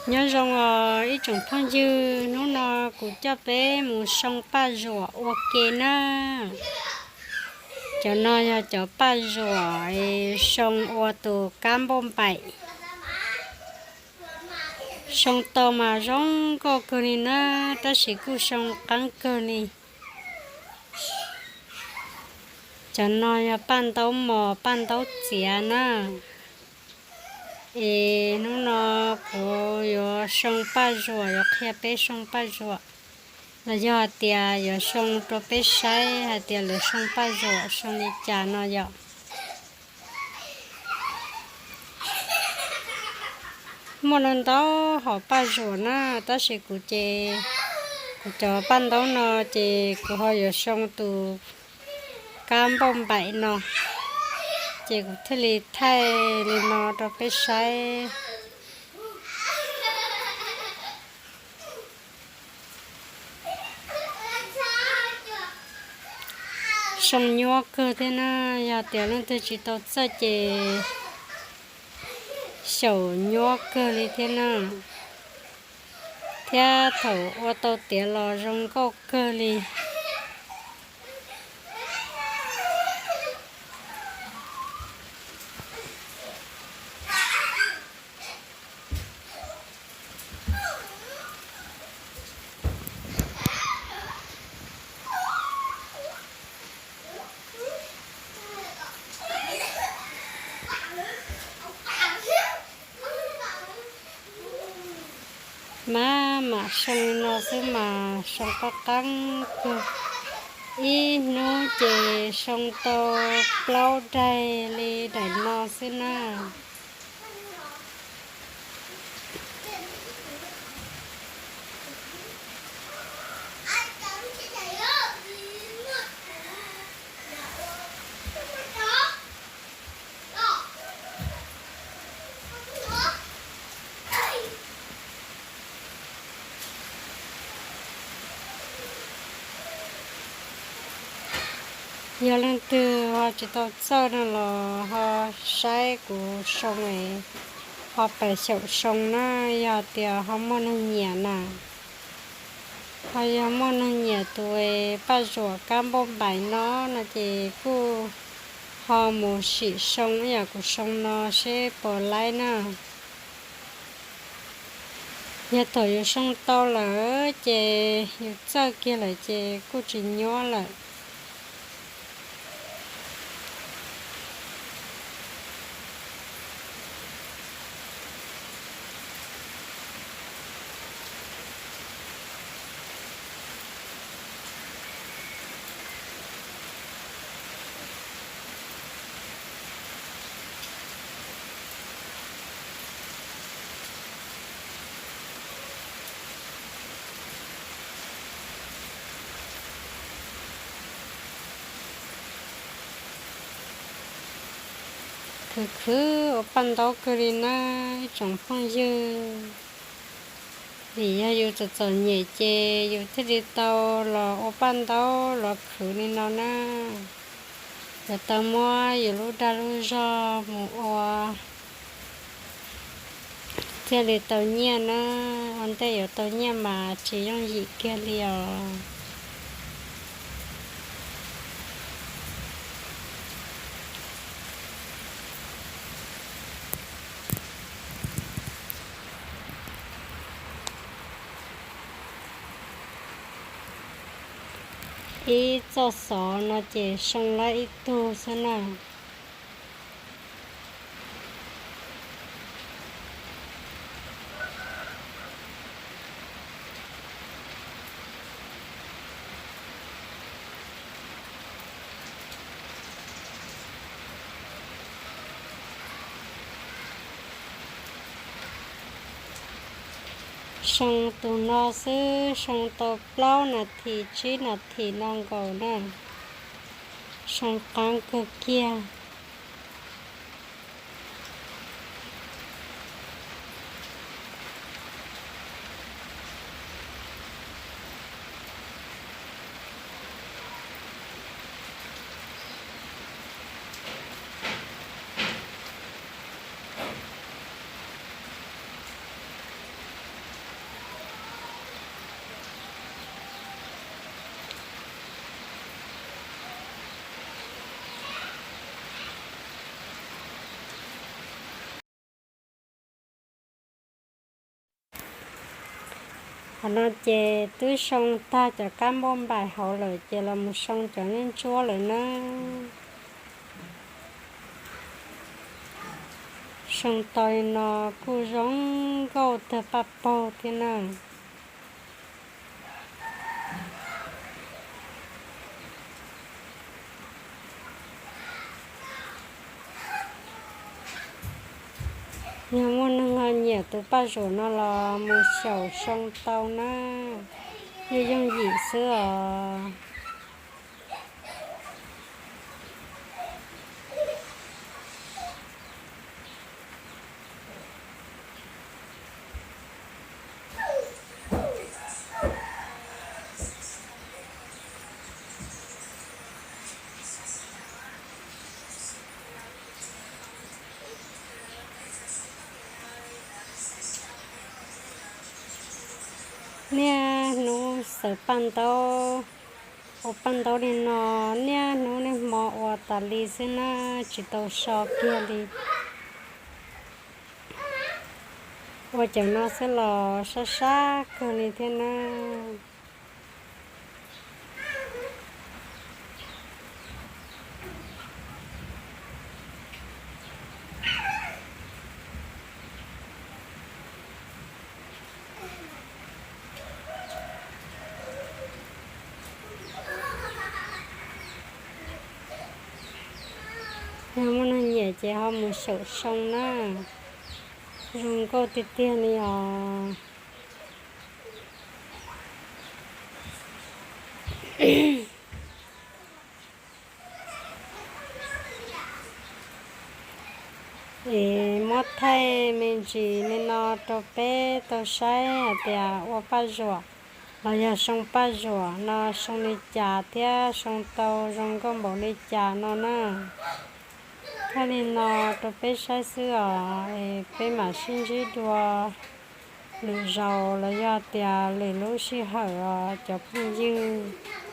Nyob zoo os ib tsoom phooj ywg, hnub no kuv coj peb mus soo paj zuam ua ke na. Cov no yog cov paj zuam soo ua tus kab npauj npaim. Soo tau mas zoo nkauj kawg li na, tab sis kuj soo qeeb kawg li. Cov no yog paj ntaub mos paj ntaub txiav na. Es hnub no kuv yuav soo paj zuam, yuav qhia peb soo paj zuam, los yog hais tias yuav soo rau peb saib hais tias lawv soo paj zuam soo li cas no yom. Muaj ntau ntau hom paj zuam na, tab sis kuv ces kuv cov paj ntaub no ces kuv ho yuav soo tus kab npauj npaim no, ces kuv thiaj li thaij li no rau peb saib. Soo nyuab kawg thiab na, yog tias leej twg tsis tau txawj ces xyaum nyuab kawg li thiab na. Thiab thaum ua tau tiav los zoo nkauj kawg li. Mas mam soo li no xwb mas soo qab qeeb kawg. Ib hnub ces soo tau plaub daim li daim no xwb na. Yog leej twg ho tsis tau txawj no los ho saib kuv soo es ho pab xyaum soo na, yog tias ho muaj neeg nyiam na. Ho yog muaj neeg nyiam tus paj zuam kab npauj npaim no no ces kuj ho mus sim soo ib yam kuv soo no seb puas laib na. Yog thaum yus soo tau lawm ces yus txawj kiag lawm ces kuj tsis nyuab lawm. Khwv khwv ua paj ntaub kawg li na ib tsoom phooj ywg. Vim yog yus txom txom nyem ces yus thiaj li tau los ua paj ntaub los khwv li no na. Yuav tau muab yus lub dag lub zog mus ua thiaj li tau nyiaj na. Ua ntej yuav tau nyiaj mas tsis yooj yim kiag li os. Ib txoj xov no ces soo lab ib tug xwb na. Soo tus no xwb soo tau plaub nas this tsib nas this no nkaus na. Soo qeeb kawg kiag. Qhov no ces twb soo tag cov kab npauj npaim hauv lawm ces los mus soo cov ntsuab ntsuab lawm na. Soo tau li no kuj zoo nkauj tag paj paug thiab na. Yog muaj neeg ho nyiam tus paj zuam no los mus xyaum soo tau na, yeej yooj yim xwb os. Niaj hnub xaws paj ntaub, ua paj ntaub li no, niaj hnub niaj hmo ua tas li xwb na, tsis tau so kiag li. Ua cov no xwb los sab sab kawg li thiab na. Yog muaj neeg nyiam ces ho mus xyaum soo na, zoo nkauj tiag tiag li os. Es muab thaij me ntsis li no rau peb tau saib hais tias ua paj zuam los yog soo paj zuam no soo li cas thiab soo tau zoo nkauj npaum li cas no na. Thaij li no rau peb saib xwb os, es peb mam sib ntsib dua lwm zaus los yog tias lwm lub sij hawm os cov phooj ywg.